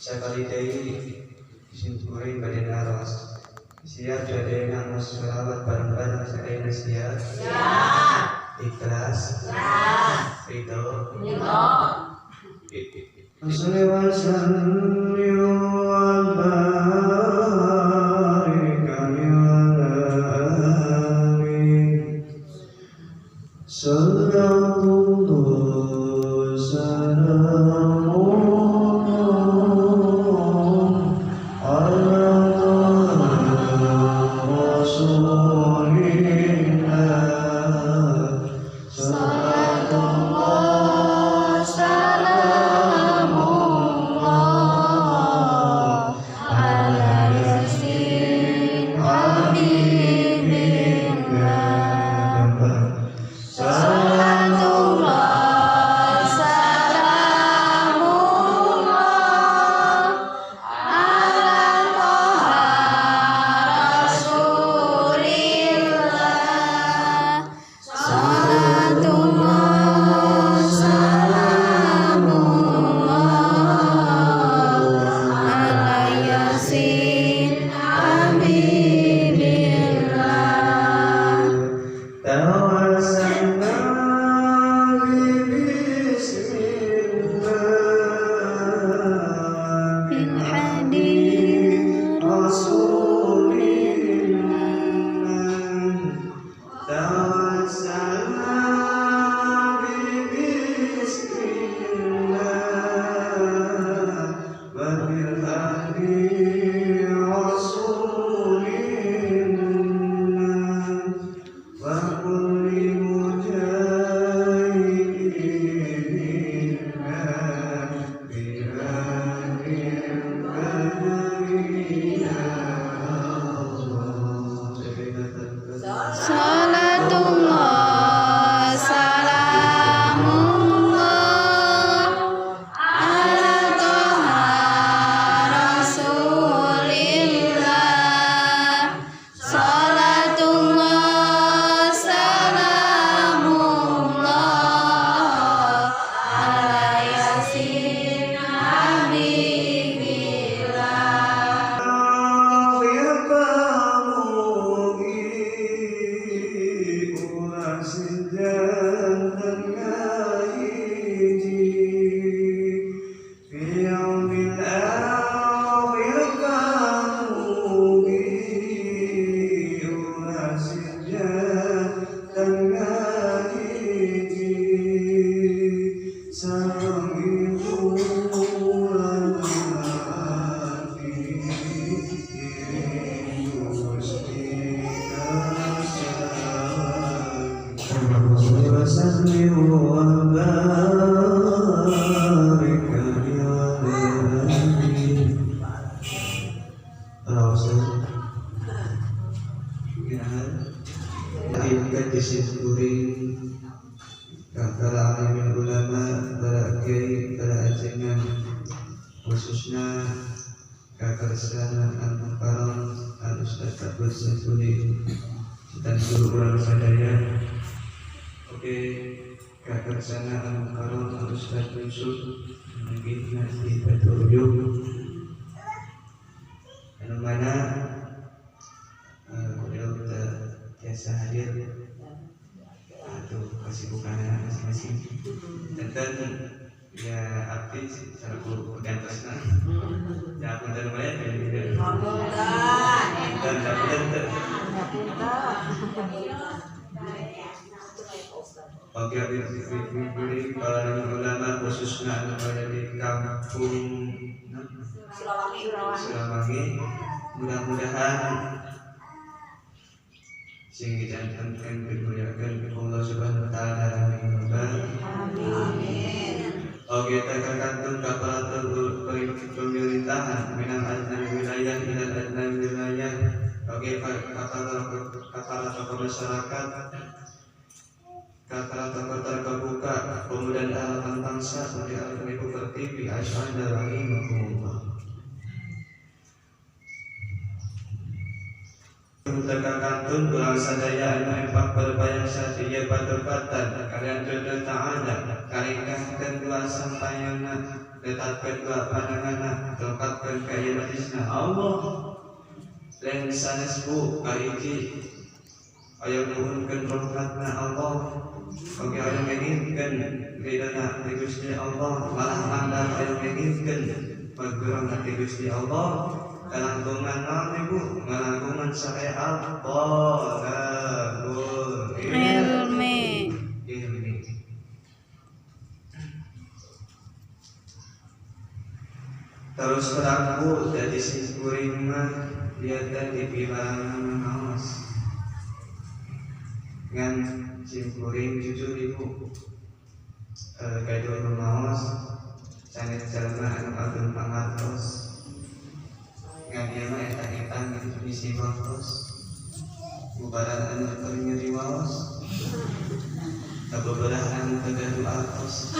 Sakali deui simkuring bade naros. Siap bade nganggo sholawat bareng-bareng sadayana siap? Siap. Ikhlas? Siap. Ridho? Ridho. Sholli wa sallim wa barik alaihi. Sallallahu salamu ala Rasulillah. Salatullah salamullah ala Yasin Habibillah. Salatullah salamullah ala Toha Rasulillah. Salatullah salamullah ala Yasin Habibillah. Tawassalna bismillah Bil hadir Rasulillah. Tawassalna bismillah wa bil hadi Rasulillah wa kulli mujahidin bi Salatullah salamullah ala Toha Rasulillah. Salatullah salamullah ala Yasin Habibillah. Para alimin ulama, para kiai, para ajengan, khususnya kakersana al-Mukarram al-Ustaz Abdul Syaifuli dan guru urang sadaya. Oke, kakersana al-Mukarram al-Ustaz Yusuf mungkin nasi Batu Uyung anu mana beliau biasa hadir atau kesibukan masing-masing. Dan ya abdi selaku gantosna ya punten bae dan punten. Oke, abdi para ulama khususnya anu ada di kampung Sulawangi, mudah-mudahan sing dijantenkeun dimuliakeun ku Allah Subhanahu wa taala. Amin. Oke, terkantun kaparatur pemerintahan minal adna wilayah ilal adna wilayah. Oke, kaparatur masyarakat, kaparatur terkebuka, pemuda dan harapan bangsa, pemuda harapan ibu pertiwi, asyhadu rahimakumullah. Terkantun urang sadaya anu empak berbayang satia patepatan kalian jodoh ta'ala Kalingkahkeun dua sampayana, tetapkeun dua pandanganna, tongkatkeun ka ieu majlisna Allah. Lain sanes bu kahiji aya nuhunkeun rahmatna Allah, oge aya ngengingkeun ridana ti Gusti Allah, malah mandar aya ngengingkeun pagurangna ti Gusti Allah. Kalangkungan naon ibu? Ngalangkungan syariat thalabul ilmi. Ilmi. Terus terang bu, dari simkuring mah dia teh dipilaran ngaos. Ngan simkuring jujur ibu, gaduh rumaos, sanes jalma anu ageung pangartos. Ngan ieu mah etang-etang misi waktos, bubaran anu keur nyeri waos, kabeberah anu teu gaduh artos.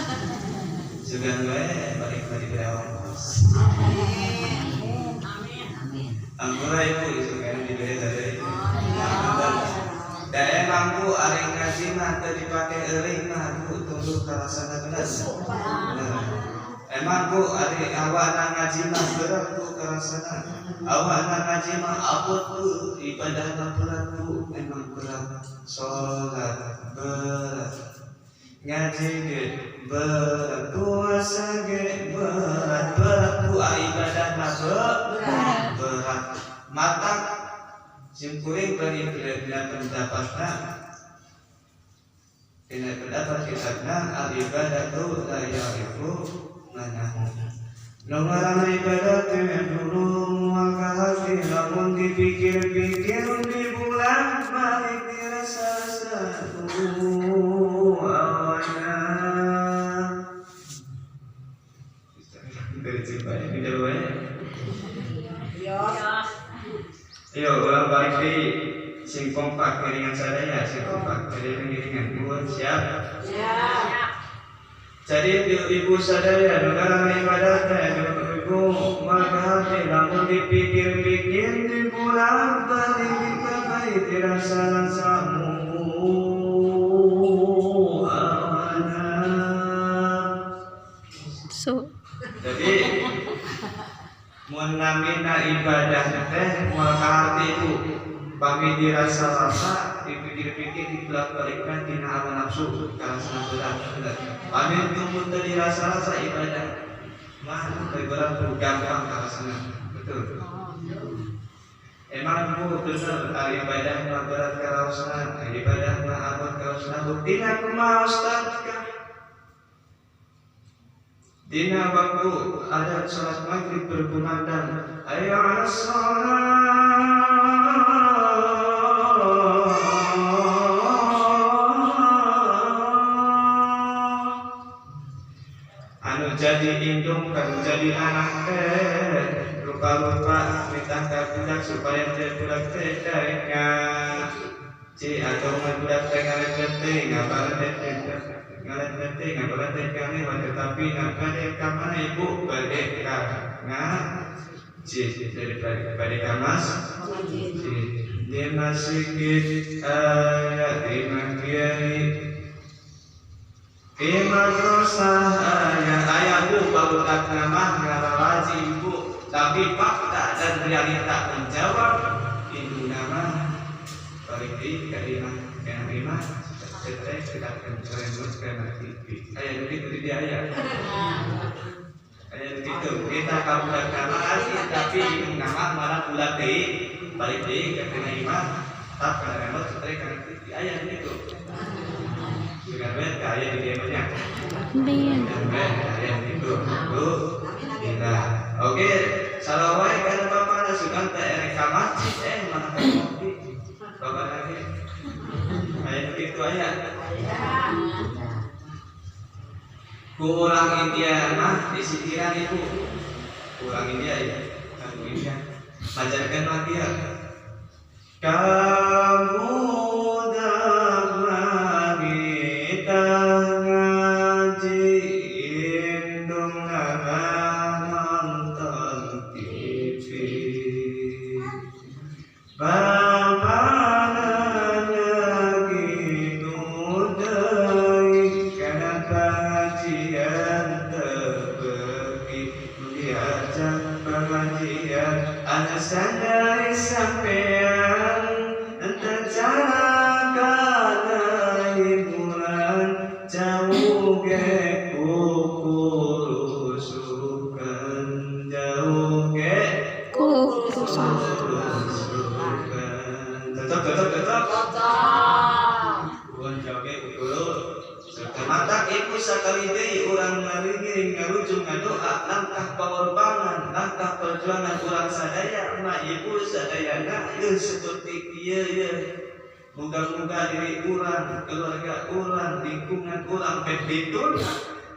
Sugan wae balik bari dibere ongkos. Amin. Ampura ibu sugan dibere dari. Da emang bu ari ngaji mah teu dipake euring mah bu tunggu karasana bener. Emang bu ari awana ngaji mah berat bu karasana. Awana ngaji mah abot bu, ibadah mah berat bu, emang berat. Salat berat, ngaji ge berat, puasa ge berat, berat bu ibadah mah berat. Mata simkuring bagi dina pendapatna, dina pendapat kitabna al ibadatu la ya'rifu manahu. Nu ngaranna ibadah teh dulu maka hati lamun dipikir-pikir dibulan balik dirasa-rasa awana. Dari cipanya di jawabannya. Ayo, ulang balik di sing kompak kiringan sadaya, sing kompak kiringan kiringan. Siap? Siap. Jadi ibu sadaya nu ngaranna ibadah teh ibu maka hati lamun dipikir-pikir dibulan balik dikabai dirasa-rasa awana. So. Jadi mun namina ibadah teh moal kaharti ibu pami dirasa-rasa dipikir-pikir dibulak-balikkan tina hawa nafsu karasana berat berat. Pami teu teu dirasa-rasa ibadah mah teu berat bu gampang karasana betul. Emang bu bener ibadah mah berat karaosna, ibadah mah abot karaosna buktina kumaha ustaz? Dina waktu ada sholat maghrib berkumandang, ayo ala sholat. Anu jadi indung kan jadi anak teh, lupa-lupa minta ka budak supaya teh budak teh daek ngaji atau budak teh ngalecet teh ngabalet teh ngalet teh ngabalet teh kami tetapi nak ka mana ibu bade ka ngaji dari bade ka mas di masjid aya di kiai di madrasah aya aya bu barudak mah ngararaji ibu tapi fakta dan realita menjawab induna mah balik deui ka imah ka imah teteh kita akan remote karena TV. Ayah begitu di dia ayah. Ayah begitu. Kita kabudak nama asli tapi nama malah bulat deh balik deh ke kena imah tak karena remote teteh karena TV. Ayah begitu. Dengan baik ayah di dia banyak. Dengan baik ayah begitu. Bu, kita. Oke, salah wae kana bapana sugan teh erek ka masjid mana ka ngopi. Bapak lagi. Ayah begitu ayah. Kurang India mah disitiran ibu. Kurang India ya. Kamu India. Majarkan mah dia. Kamu kita ngaji indung nonton TV. Bapaknya gitu deui kana Sandai sampean tercara kana hiburan jauh ge kukurusukan jauh ge Kukurusukan. Cocok cocok cocok. Bukan jauh ge kukurusukan. Mata ibu sakali deui urang ngaringiring ngarujung ngadoa langkah pangorbanan langkah perjuangan urang sadaya emak ibu sadayana ieu seperti kieu ieu. Moga-moga diri urang, keluarga urang, lingkungan urang beditun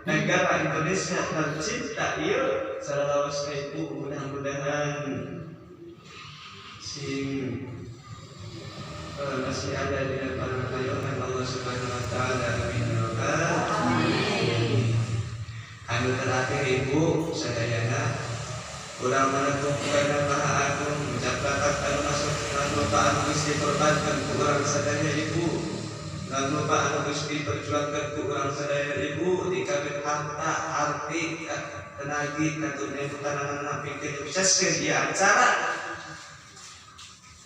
negara Indonesia tercinta ieu salawasna ibu mudah-mudahan sing masih ada di dalam naungan Allah Subhanahu wa taala. Amin ya rabbal alamin. Anu terakhir ibu sadayana urang manekung kana Maha Agung ngucap bakat anu masuk anu anu geus dikorbankan ku urang sadaya ibu, anu anu geus diperjuangkan ku urang sadaya ibu dikabeh harta arti tenagi katurnya tanangan pikeun nyukseskeun ieu acara.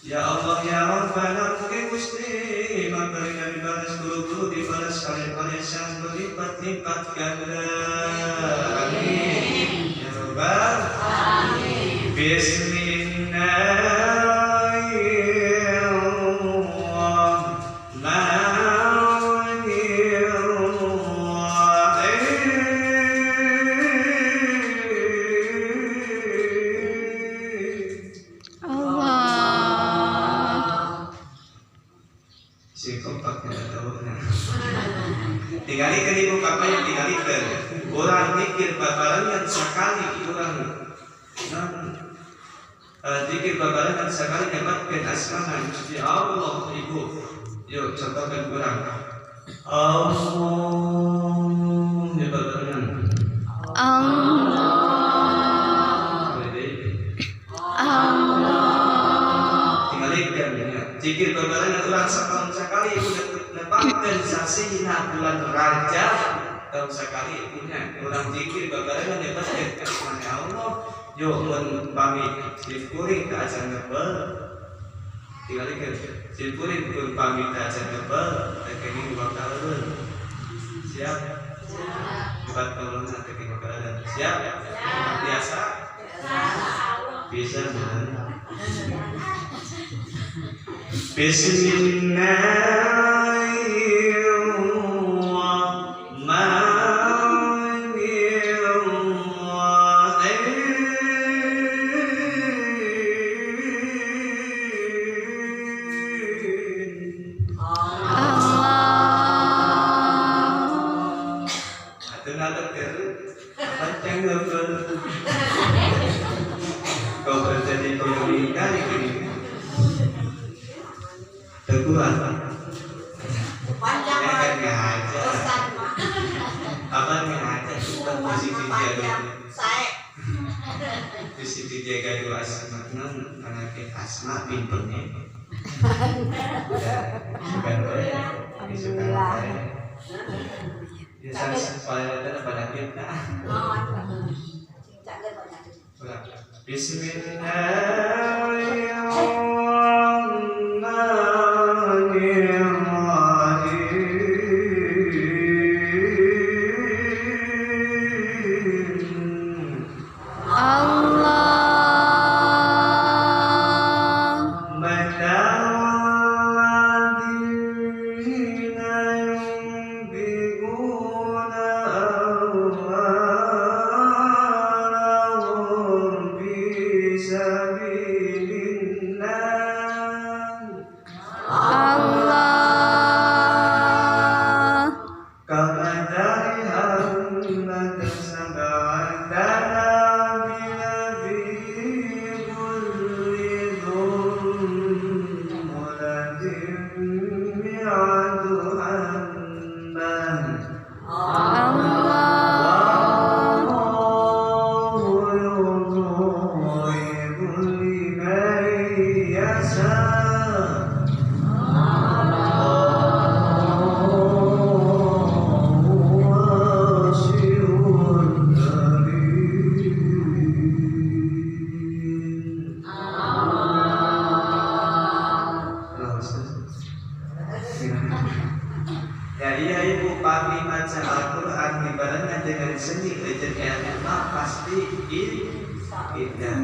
Ya Allah ya Rabbana mugi Gusti makarina dibalas guru-guru dibalas kalian-kalian yang berlipat-lipat ganda. Amin ya Rabbal alamin. Bismillahirrahmanirrahim. Allah. Si kompaknya tahu nah. Tinggalikeun ibu bapaknya tinggalikeun. Urang mikir babarengan sekali urang non zikir babarengan sekali dapatkeun asmana Gusti Allah ibu. Yuk contohkan urang. Allah ya babarengan. Allah. Allah. Tinggalikeun ya. Zikir babarengan urang setahun sekali ibu dapatkeun sasihna bulan Rajab tahun sekali ibunya urang zikir babarengan dapatkeun asmana Allah. Yo mun pamit simkuring ka acan ngebel tinggalikeun simkuring pun pamit ka acan ngebel teh kenging bakaleun. Siap? Siap. Empat teh kenging bakaleun. Siap? Biasa? Bisa bener. Bismillahirrahmanirrahim. Allah. Atuh ngadeg pancang ngebel. Kau terjadi kau kali gini. Teguhan. Panjang Ya kan ngaca. Ustaz mah. Apa ngaca bukan posisi jaga. Sae. Posisi jaga dua asma non anake asma pinternya. Bukan boleh. Suka boleh. Ya sana supaya ada pada kita. Bismillahirrahmanirrahim. Allah. Mata'alladzina yunfiquna amwalahum fi sabilillah. Allah. Kamathali habbatin sab'ati sanabila pasti indah.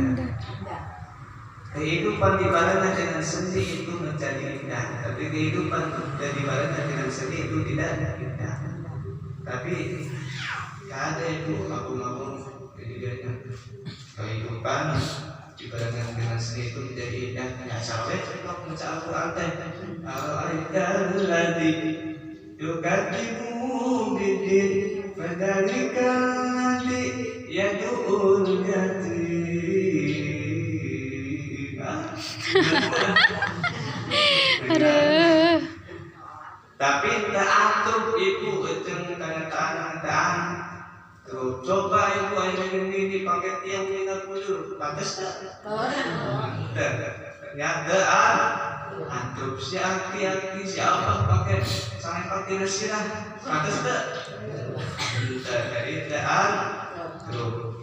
Kehidupan dibarengi dengan seni itu menjadi indah, tapi kehidupan dibarengi dengan seni itu tidak indah. Tapi ada itu aku-aku jadi kehidupan dibarengi dengan seni itu menjadi indah. Ya sampai kalau baca Al-Quran teh, al-alladzi yukadzibu bid-din fadzalikal ladzi yad'ul yatim. Aduh. Tapi tak atur ibu eceng kenyataan tak. Terus coba ibu ayo ini pakai tiang dina bujur, pantes tak? Ternyata antup si aki-aki siapa pakai sange pakai sirah, pantes tak? Jadi tak antup.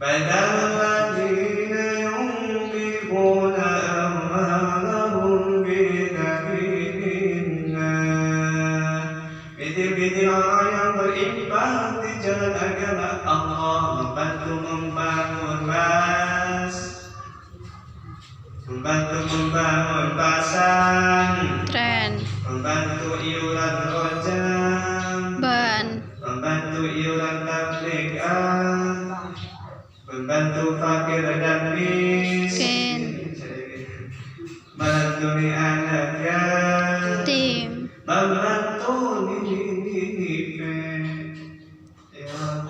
Badal ladina yunfiquna amwalahum fi sabilillah. Binti-binti orang yang berinfak di jalan agama Allah, membantu membangun mas, membantu membangun pasang, tren, membantu iuran rojam, ban, membantu iuran tabligh, membantu fakir dan miskin, membantu anak yatim, membantu nini ya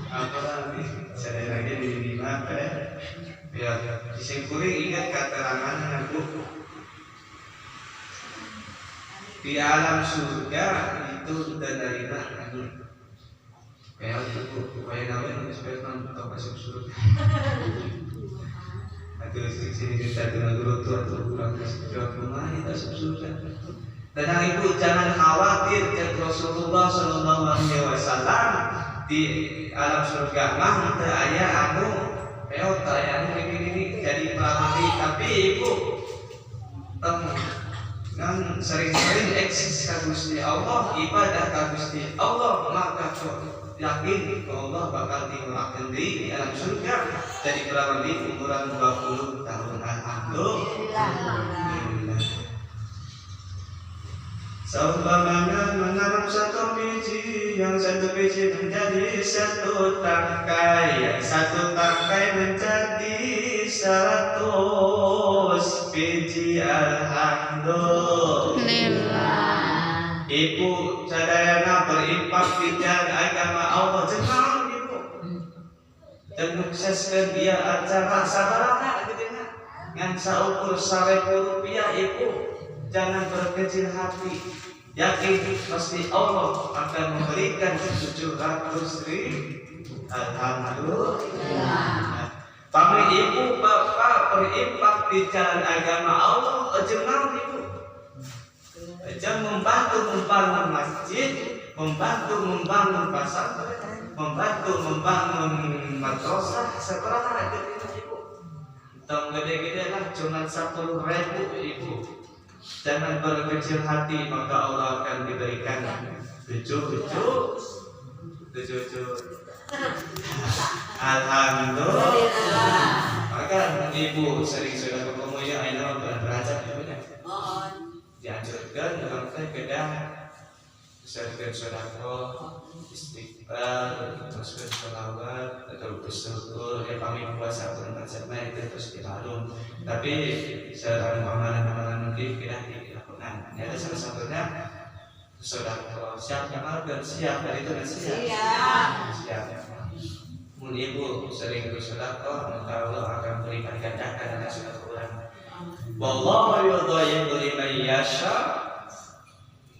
apa lagi saya lagi di apa ya disimpulin ingat keterangannya Bu, di alam surga itu sudah dari mana? Kayak itu, kayak namanya supaya nonton masuk surga. Atau sini cerita dengan guru tua atau kurang jawab rumah itu masuk surga. Tenang ibu, jangan khawatir. Dan Rasulullah Shallallahu Alaihi Wasallam di alam surga mah teu aya anu peot, aya anu ini jadi pelatih. Tapi ibu, kan sering-sering eksis ka Gusti Allah, ibadah ka Gusti Allah, maka yakin Allah bakal diurangkeun deui di alam surga jadi perawan di umuran 20 tahun. Alhamdulillah. Seumpamanya menanam satu biji, yang satu biji menjadi satu tangkai, yang satu tangkai menjadi 100 biji. Alhamdulillah. Ibu sadayana berinfak di jalan agama Allah, jenang ibu dan sukseskan dia acara sabaraha gitu ya. Ngan saukur 1.000 rupiah ibu, jangan berkecil hati, yakin pasti Allah akan memberikan 700.000. Alhamdulillah. Pamri ibu bapak berinfak di jalan agama Allah, jenang ibu. Jangan membantu membangun masjid, membantu membangun pasar, membantu membangun madrasah, seberapa gede ibu. Tong gede-gede lah, cuma 10.000 ibu. Jangan berkecil hati, maka Allah akan diberikan 7 7 7 7. Alhamdulillah. Maka ibu sering sudah ketemu ya, ayeuna bulan Rajab ibunya. Dianjurkan dalam teh kedah serkan sedekah, istighfar, terus sholawat, atau bersyukur, ya pamit puasa bulan Rajab itu terus dilalum. Tapi secara amalan-amalan nanti kedah dilakukan. Ini ada salah satunya sedekah. Siap amal dan siap dari itu dan siap. Siap. Mun ibu sering bersedekah, maka Allah akan berikan gandakan dan sedekah ulang. Wallahu yudha'ifu liman yasha.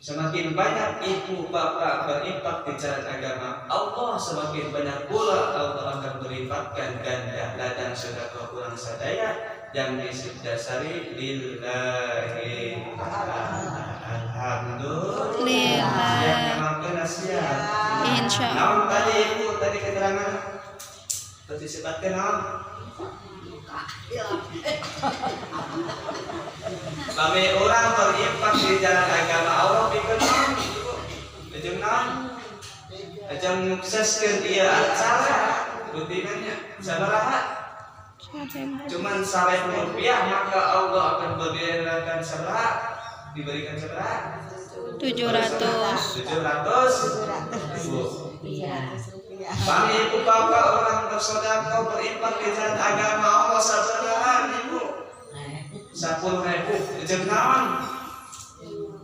Semakin banyak ibu bapak berinfak di jalan agama Allah, semakin banyak pula Allah akan berlimpahkan ganda ladang sedekah urang sadaya yang didasari lillahi ta'ala. Alhamdulillah. Siap ngamalkeun siap. Insyaallah. Naon tadi ibu tadi keterangan terus disebutkeun naon? Kami orang berinfak di jalan agama Allah pikeun naon ibu? Ujung naon? Jang nyukseskeun ieu acara rutinannya sabaraha? 1.000. Cuman Rp1.000, maka Allah akan berikan sabaraha? Diberikan sabaraha? 700. 700 ribu. Iya. Bang, ibu bapak orang bersedekah, berinfak di jalan agama Allah sabaraha, ibu? 10.000. Jang naon?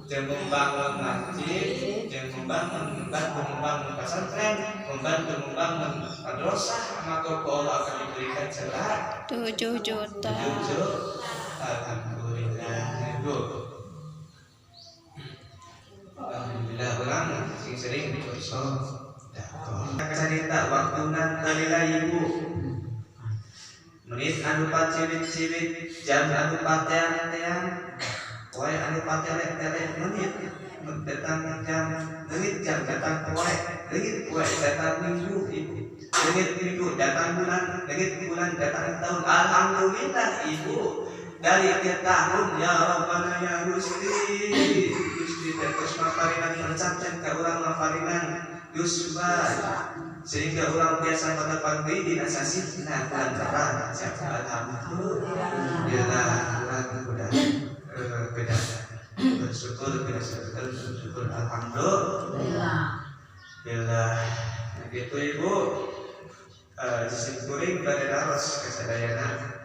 Jang membangun masjid, jang membangun, membantu membangun pesantren, membantu membangun madrasah, maka ku Allah akan diberikan sabaraha? 7 juta. 7. Alhamdulillah, ibu. Alhamdulillah, orang sing sering bersedekah. Cerita waktu lila, ibu, menit anu paciwit-ciwit, jam anu pateang-teang, poe anu patelek-telek. Menit datang jam, leungit jam datang poe, leungit poe datang minggu, ibu, leungit minggu datang bulan, leungit bulan datang tahun. Alhamdulillah, ibu, dari tiap tahun, ya Rabbana, ya Gusti, Gusti terus maparinan percaten ka urang, maparinan yuswa sehingga urang biasa patepang deui dina sasihna bulan Rajab. Alhamdulillah, urang udah beda bersyukur, beda bersyukur, alhamdulillah. Nah, gitu, ibu. Sim kuring bade naros ka sadayana.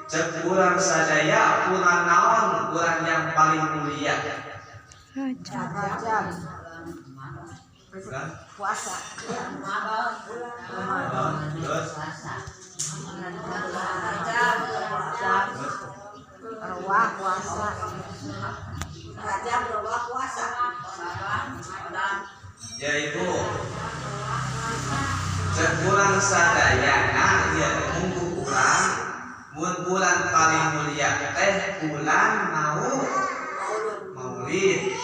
Cek urang sadaya, bulan naon bulan yang paling mulia? Rajab. Rajab. Bulan Puasa. Ramadan, terus? Rajab. Rajab. Terus? Ruah puasa. Rajab ruah puasa. Ya, ibu, cek urang sadayana ya, munggu urang mun bulan paling mulia teh bulan mau Maulid,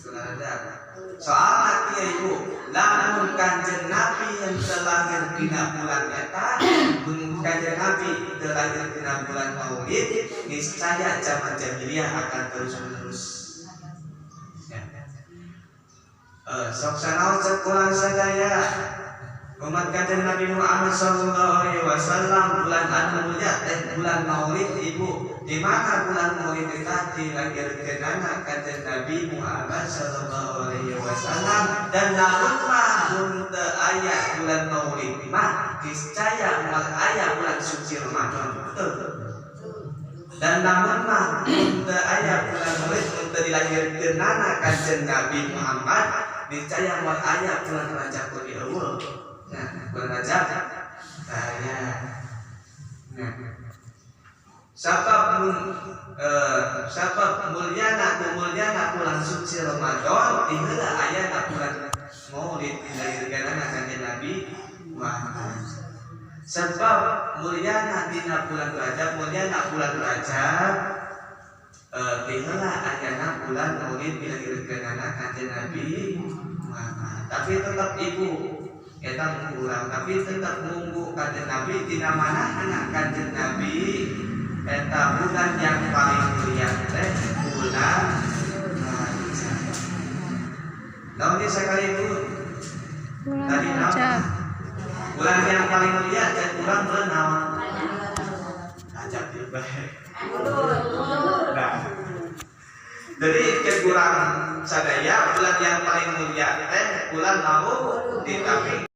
bulan Rajab. Soalna kieu, ibu, lamun Kanjeng Nabi yang terlahir dina bulan eta, mun Kanjeng Nabi terlahir dina bulan Maulid, niscaya zaman jahiliyah akan terus menerus ya. Sok sanaos cek urang sadaya, umat Kanjeng Nabi Muhammad sallallahu alaihi wasallam, bulan anu mulia teh bulan Maulid, ibu. Di mana bulan Maulid eta dilahirkeunana Kanjeng Nabi Muhammad sallallahu alaihi wasallam, dan lamun mah mun teu aya bulan Maulid mah niscaya moal aya bulan suci Ramadan, betul? Dan lamun mah mun teu aya bulan Maulid, mun teu dilahirkeunana Kanjeng Nabi Muhammad, niscaya moal aya bulan Rajab oge euweuh. Nah, bulan Rajab aya. Nah, sabab mun sabab mulyana ku mulyana bulan suci Ramadan diheula ayana bulan Maulid dilahirkeunana Kanjeng Nabi Muhammad. Sebab mulyana dina bulan Rajab, mulyana bulan Rajab diheula ayana bulan Maulid dilahirkeunana Kanjeng Nabi Muhammad. Tapi tetap, ibu, eta urang, tapi tetap nunggu Kanjeng Nabi dina mana anak Kanjeng Nabi eta bulan yang paling mulia teh bulan Rajab. Naon ieu sekali, ibu? Bulan Tadi naon? Rajab. Bulan yang paling mulia dan bulan bulan naon? Rajab tiba. Nah, jadi cek urang sadaya bulan yang paling mulia teh bulan Maulid, tapi